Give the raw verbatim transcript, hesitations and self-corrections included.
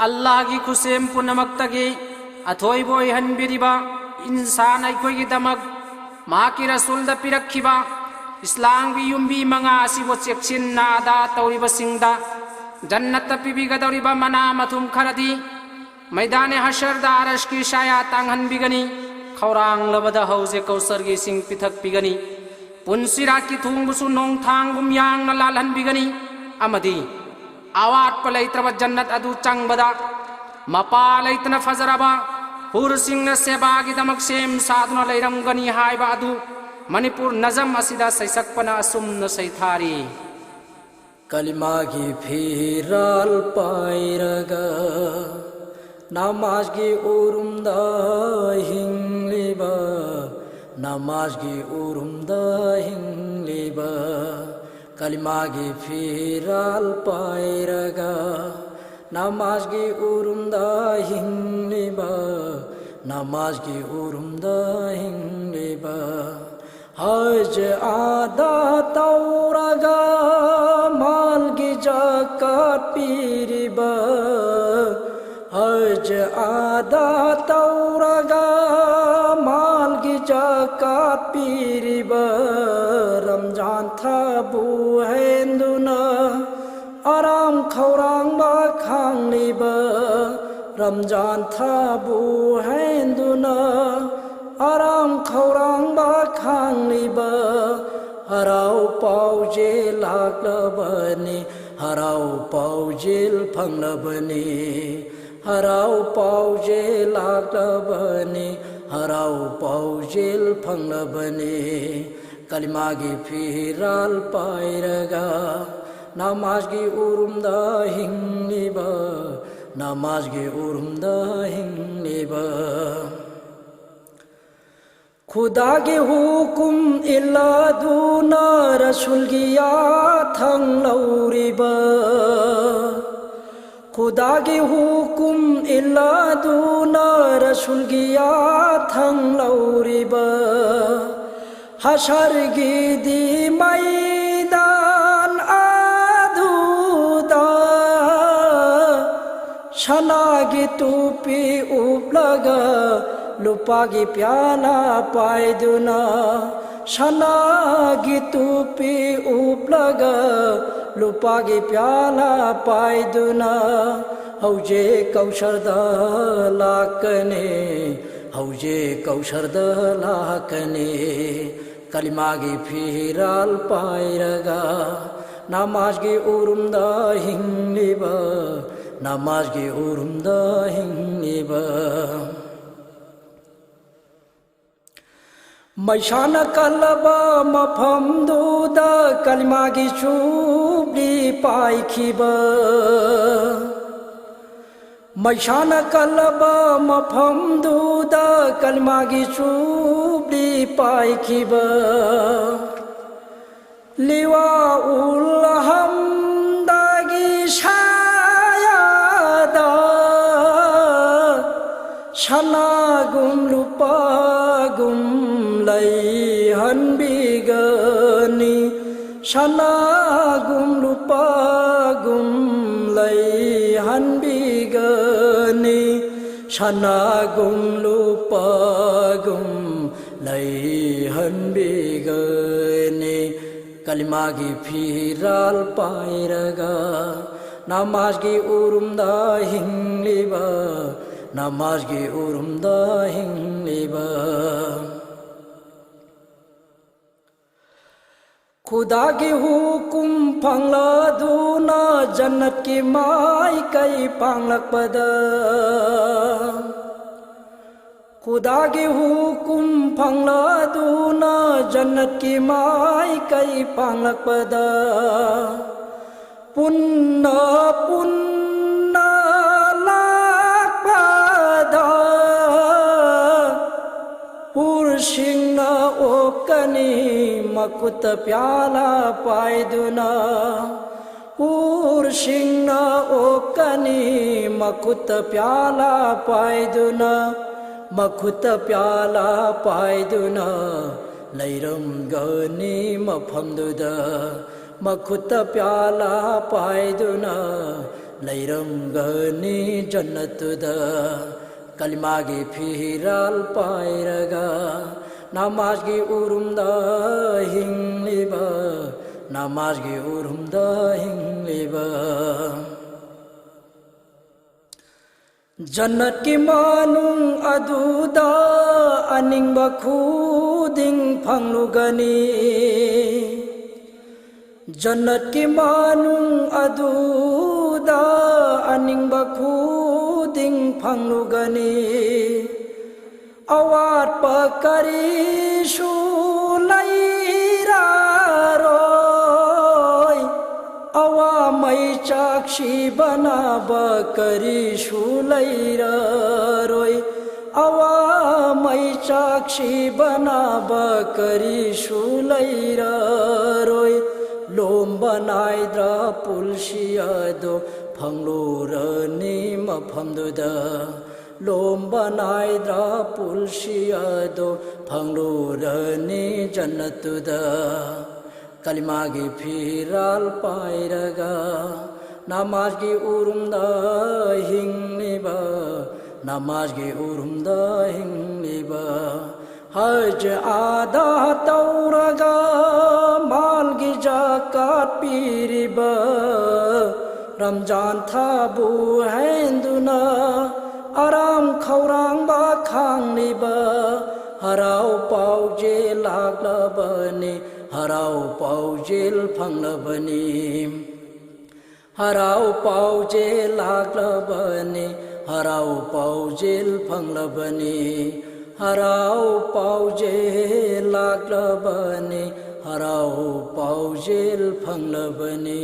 ꯑꯜꯂꯥꯍꯒꯤ ꯈꯨꯠꯁꯦꯝ ꯄꯨꯝꯅꯃꯛꯇꯒꯤ ꯑꯊꯣꯏꯕ ꯑꯣꯏꯍꯟꯕꯤꯔꯤꯕ ꯏꯟꯁꯥꯟ ꯑꯩꯈꯣꯏꯒꯤꯗꯃꯛ ꯃꯍꯥꯛꯀꯤ ꯔꯁꯨꯜꯗ ꯄꯤꯔꯛꯈꯤꯕ ꯏꯁꯂꯥꯝꯒꯤ ꯌꯨꯝꯕꯤ ꯃꯉꯥ ꯑꯁꯤꯕꯨ ꯆꯦꯛꯁꯤꯟꯅ ꯑꯗꯥ ꯇꯧꯔꯤꯕꯁꯤꯡꯗ ꯖꯟꯅꯠꯇ ꯄꯤꯕꯤꯒꯗꯧꯔꯤꯕ ꯃꯅꯥ ꯃꯊꯨꯝ ꯈꯔꯗꯤ ꯃꯩꯗꯥꯅꯦ ꯍꯁꯔꯗ ꯑꯔꯁꯀꯤ ꯁꯥꯌꯥ ꯇꯥꯡꯍꯟꯕꯤꯒꯅꯤ, ꯈꯧꯔꯥꯡꯂꯕꯗ ꯍꯧꯖꯦ ꯀꯧꯁꯔꯒꯤ ꯏꯁꯤꯡ ꯄꯤꯊꯛꯄꯤꯒꯅꯤ, ꯄꯨꯟꯁꯤꯔꯥꯠꯀꯤ ꯊꯣꯡꯕꯁꯨ ꯅꯣꯡꯊꯥꯡꯒꯨꯝ ꯌꯥꯡꯅ ꯂꯥꯜꯍꯟꯕꯤꯒꯅꯤ, ꯑꯃꯗꯤ ꯑꯋꯥꯠꯄ ꯂꯩꯇ꯭ꯔꯕ ꯖꯟꯅꯠ ꯑꯗꯨ ꯆꯪꯕꯗ ꯃꯄꯥ ꯂꯩꯇꯅ ꯐꯖꯔꯕ ꯍꯨꯔꯁꯤꯡꯅ ꯁꯦꯕꯥꯒꯤꯗꯃꯛ ꯁꯦꯝ ꯁꯥꯗꯨꯅ ꯂꯩꯔꯝꯒꯅꯤ ꯍꯥꯏꯕ ꯑꯗꯨ ꯃꯅꯤꯄꯨꯔ ꯅꯖꯝ ꯑꯁꯤꯗ ꯁꯩꯁꯛꯄꯅ ꯑꯁꯨꯝꯅ ꯁꯩꯊꯥꯔꯤ꯫ ꯀꯂꯤꯃꯥꯒꯤ ꯐꯤꯔꯥꯜ ꯄꯥꯏꯔꯒ ꯅꯃꯥꯖꯒꯤ ꯎꯔꯨꯝꯗ ꯍꯤꯡꯂꯤꯕ, ꯅꯃꯥꯖꯒꯤ ꯎꯔꯨꯝꯗ ꯍꯤꯡꯂꯤꯕ, ꯀꯂꯤꯃꯥꯒꯤ ꯐꯤꯔꯥꯜ ꯄꯥꯏꯔꯒ ꯅꯃꯥꯖꯒꯤ ꯎꯔꯨꯝꯗ ꯍꯤꯡꯂꯤꯕ, ꯅꯃꯥꯖꯒꯤ ꯎꯔꯨꯝꯗ ꯍꯤꯡꯂꯤꯕ, ꯍꯖ ꯑꯗꯥ ꯇꯧꯔꯒ ꯃꯥꯜꯒꯤ ꯖꯀꯥꯠ ꯄꯤꯔꯤꯕ, ꯍꯖ ꯑꯗꯥ ꯇꯧꯔꯒ ꯃꯥꯜꯒꯤ ꯖꯀꯥꯠ ꯄꯤꯔꯤꯕ, ꯔꯝꯖꯥꯟ ꯊꯥꯕꯨ ꯍꯦꯟꯗꯨꯅ ꯑꯔꯥꯝ ꯈꯧꯔꯥꯡꯕ ꯈꯥꯡꯂꯤꯕ, ꯔꯝꯖꯥꯟ ꯊꯥꯕꯨ ꯍꯦꯟꯗꯨꯅ ꯑꯔꯥꯝ ꯈꯧꯔꯥꯡꯕ ꯈꯥꯡꯂꯤꯕ, ꯍꯔꯥꯎ ꯄꯥꯎꯖꯦꯜ ꯂꯥꯛꯂꯕꯅꯤ, ꯍꯔꯥꯎ ꯄꯥꯎꯖꯦꯜ ꯐꯪꯂꯕꯅꯤ, ꯍꯔꯥꯎ ꯄꯥꯎꯖꯦꯜ ꯂꯥꯛꯂꯕꯅꯤ, ꯍꯔꯥꯎ ꯄꯥꯎꯖꯦꯜ ꯐꯪꯂꯕꯅꯤ꯫ ꯀꯂꯤꯃꯥꯒꯤ ꯐꯤꯔꯥꯜ ꯄꯥꯏꯔꯒ ꯅꯃꯥꯖꯒꯤ ꯎꯔꯨꯝꯗ ꯍꯤꯡꯂꯤꯕ, ꯅꯃꯥꯖꯒꯤ ꯎꯔꯨꯝꯗ ꯍꯤꯡꯂꯤꯕ꯫ ꯈꯨꯗꯥꯒꯤ ꯍꯨꯀꯨꯝ ꯏꯜꯂꯗꯨꯅ ꯔꯁꯨꯜꯒꯤ ꯌꯥꯊꯪ ꯂꯧꯔꯤꯕ, ꯈꯨꯗꯥꯒꯤ ꯍꯨꯀꯨꯝ ꯏꯜꯂꯗꯨꯅ ꯔꯁꯨꯜꯒꯤ ꯌꯥꯊꯪ ꯂꯧꯔꯤꯕ, ꯍꯁꯔꯒꯤꯗꯤ ꯃꯩꯗꯥꯟ ꯑꯗꯨꯗ ꯁꯅꯥꯒꯤ ꯇꯨꯄꯤ ꯎꯞꯂꯒ ꯂꯨꯄꯥꯒꯤ ꯄ꯭ꯌꯥꯂꯥ ꯄꯥꯏꯗꯨꯅ, ꯁꯅꯥꯒꯤ ꯇꯨꯄꯤ ꯎꯞꯂꯒ ꯂꯨꯄꯥꯒꯤ ꯄ꯭ꯌꯥꯂꯥ ꯄꯥꯏꯗꯨꯅ ꯍꯧꯖꯤꯛ ꯀꯧꯁꯔꯗ ꯂꯥꯛꯀꯅꯤ, ꯍꯧꯖꯤꯛ ꯀꯧꯁꯔꯗ ꯂꯥꯛꯀꯅꯤ꯫ ꯀꯂꯤꯃꯥꯒꯤ ꯐꯤꯔꯥꯜ ꯄꯥꯏꯔꯒ ꯅꯃꯥꯖꯒꯤ ꯎꯔꯨꯝꯗ ꯍꯤꯡꯂꯤꯕ, ꯅꯃꯥꯖꯒꯤ ꯎꯔꯨꯝꯗ ꯍꯤꯡꯂꯤꯕ꯫ ꯃꯩꯁꯥꯅ ꯀꯜꯂꯕ ꯃꯐꯝꯗꯨꯗ ꯀꯂꯤꯃꯥꯒꯤ ꯆꯨꯞꯂꯤ ꯄꯥꯏꯈꯤꯕ꯫ ꯃꯩꯁꯥꯅ ꯀꯜꯂꯕ ꯃꯐꯝꯗꯨꯗ ꯀꯂꯤꯃꯥꯒꯤ ꯆꯨꯞꯂꯤ ꯄꯥꯏꯈꯤꯕ꯫ ꯂꯤꯋꯥ ꯎꯜ ꯑꯍꯝꯗꯒꯤ ꯁꯥꯌꯥꯗ ꯁꯅꯥꯒꯨꯝ ꯂꯨꯄꯥꯒꯨꯝ ꯂꯩꯍꯟꯕꯤꯒꯅꯤ꯫ ꯁꯅꯥꯒꯨꯝ ꯂꯨꯄꯥꯒꯨꯝ ꯂꯩꯍꯟꯕꯤꯒꯅꯤ꯫ ꯁꯅꯥꯒꯨꯝ ꯂꯨꯄꯥꯒꯨꯝ ꯂꯩꯍꯟꯕꯤꯒꯅꯤ꯫ ꯀꯂꯤꯃꯥꯒꯤ ꯐꯤꯔꯥꯜ ꯄꯥꯏꯔꯒ ꯅꯃꯥꯖꯒꯤ ꯎꯔꯨꯝꯗ ꯍꯤꯡꯂꯤꯕ, ꯅꯃꯥꯖꯒꯤ ꯎꯔꯨꯝꯗ ꯍꯤꯡꯂꯤꯕ꯫ ꯈꯨꯗꯥꯒꯤ ꯍꯨꯀꯨꯝ ꯐꯪꯂꯗꯨꯅ ꯖꯟꯅꯠꯀꯤ ꯃꯥꯏꯀꯩ ꯄꯥꯡꯂꯛꯄꯗ, ꯈꯨꯗꯥꯒꯤ ꯍꯨꯀꯨꯝ ꯐꯪꯂꯗꯨꯅ ꯖꯟꯅꯠꯀꯤ ꯃꯥꯏꯀꯩ ꯄꯥꯡꯂꯛꯄꯗ, ꯄꯨꯟꯅ ꯄꯨꯟꯅ ꯂꯥꯛꯄꯗ ꯍꯨꯔꯁꯤꯡꯅ ꯑꯣꯛꯀꯅꯤ ꯃꯈꯨꯠꯇ ꯄ꯭ꯌꯥꯂꯥ ꯄꯥꯏꯗꯨꯅ꯫ ꯍꯨꯔꯁꯤꯡꯅ ꯑꯣꯛꯀꯅꯤ ꯃꯈꯨꯠꯇ ꯄ꯭ꯌꯥꯂꯥ ꯄꯥꯏꯗꯨꯅ꯫ ꯃꯈꯨꯠꯇ ꯄ꯭ꯌꯥꯂꯥ ꯄꯥꯏꯗꯨꯅ ꯂꯩꯔꯝꯒꯅꯤ ꯃꯐꯝꯗꯨꯗ꯫ ꯃꯈꯨꯠꯇ ꯄ꯭ꯌꯥꯂꯥ ꯄꯥꯏꯗꯨꯅ ꯂꯩꯔꯝꯒꯅꯤ ꯖꯟꯅꯠꯇꯨꯗ꯫ ꯀꯂꯤꯃꯥꯒꯤ ꯐꯤꯔꯥꯜ ꯄꯥꯏꯔꯒ ꯅꯃꯥꯖꯒꯤ ꯎꯔꯨꯝꯗ ꯍꯤꯡꯂꯤꯕ, ꯅꯃꯥꯖꯒꯤ ꯎꯔꯨꯝꯗ ꯍꯤꯡꯂꯤꯕ꯫ ꯖꯟꯅꯠꯀꯤ ꯃꯅꯨꯡ ꯑꯗꯨꯗ ꯑꯅꯤꯡꯕ ꯈꯨꯗꯤꯡ ꯐꯪꯂꯨꯒꯅꯤ꯫ ꯖꯟꯅꯠꯀꯤ ꯃꯅꯨꯡ ꯑꯗꯨꯗ ꯑꯅꯤꯡꯕ ꯈꯨꯗꯤꯡ ꯐꯪꯂꯨꯒꯅꯤ꯫ ꯑꯋꯥꯠꯄ ꯀꯔꯤꯁꯨ ꯂꯩꯔꯔꯣꯏ꯫ ꯑꯋꯥ ꯃꯩꯆꯥꯛ ꯁꯤꯕ ꯅꯥꯕ ꯀꯔꯤꯁꯨ ꯂꯩꯔꯔꯣꯏ꯫ ꯑꯋꯥ ꯃꯩꯆꯥꯛ ꯁꯤꯕ ꯅꯥꯕ ꯀꯔꯤꯁꯨ ꯂꯩꯔꯔꯣꯏ꯫ ꯂꯣꯝꯕ ꯅꯥꯏꯗ꯭ꯔꯥ ꯄꯨꯜꯁꯤ ꯑꯗꯣ ꯐꯪꯂꯨꯔꯅꯤ ꯃꯐꯝꯗꯨꯗ꯫ ꯂꯣꯝꯕ ꯅꯥꯏꯗ꯭ꯔꯥ ꯄꯨꯜꯁꯤ ꯑꯗꯣ ꯐꯪꯂꯨꯔꯅꯤ ꯖꯟꯅꯠꯇꯨꯗ꯫ ꯀꯂꯤꯃꯥꯒꯤ ꯐꯤꯔꯥꯜ ꯄꯥꯏꯔꯒ ꯅꯃꯥꯖꯒꯤ ꯎꯔꯨꯝꯗ ꯍꯤꯡꯂꯤꯕ, ꯅꯃꯥꯖꯒꯤ ꯎꯔꯨꯝꯗ ꯍꯤꯡꯂꯤꯕ꯫ ꯍꯖ ꯑꯗꯥ ꯇꯧꯔꯒ ꯃꯥꯜꯒꯤ ꯖꯀꯥꯠ ꯄꯤꯔꯤꯕ, ꯔꯝꯖꯥꯟ ꯊꯥꯕꯨ ꯍꯦꯟꯗꯨꯅ ꯑꯔꯥꯝ ꯈꯧꯔꯥꯡꯕ ꯈꯥꯡꯂꯤꯕ꯫ ꯍꯔꯥꯎ ꯄꯥꯎꯖꯦꯜ ꯂꯥꯛꯂꯕꯅꯤ, ꯍꯔꯥꯎ ꯄꯥꯎꯖꯦꯜ ꯐꯪꯂꯕꯅꯤ꯫ ꯍꯔꯥꯎ ꯄꯥꯎꯖꯦꯜ ꯂꯥꯛꯂꯕꯅꯤ, ꯍꯔꯥꯎ ꯄꯥꯎꯖꯦꯜ ꯐꯪꯂꯕꯅꯤ꯫ ꯍꯔꯥꯎ ꯄꯥꯎꯖꯦꯜ ꯂꯥꯛꯂꯕꯅꯤ, ꯍꯔꯥꯎ ꯄꯥꯎꯖꯦꯜ ꯐꯪꯂꯕꯅꯤ꯫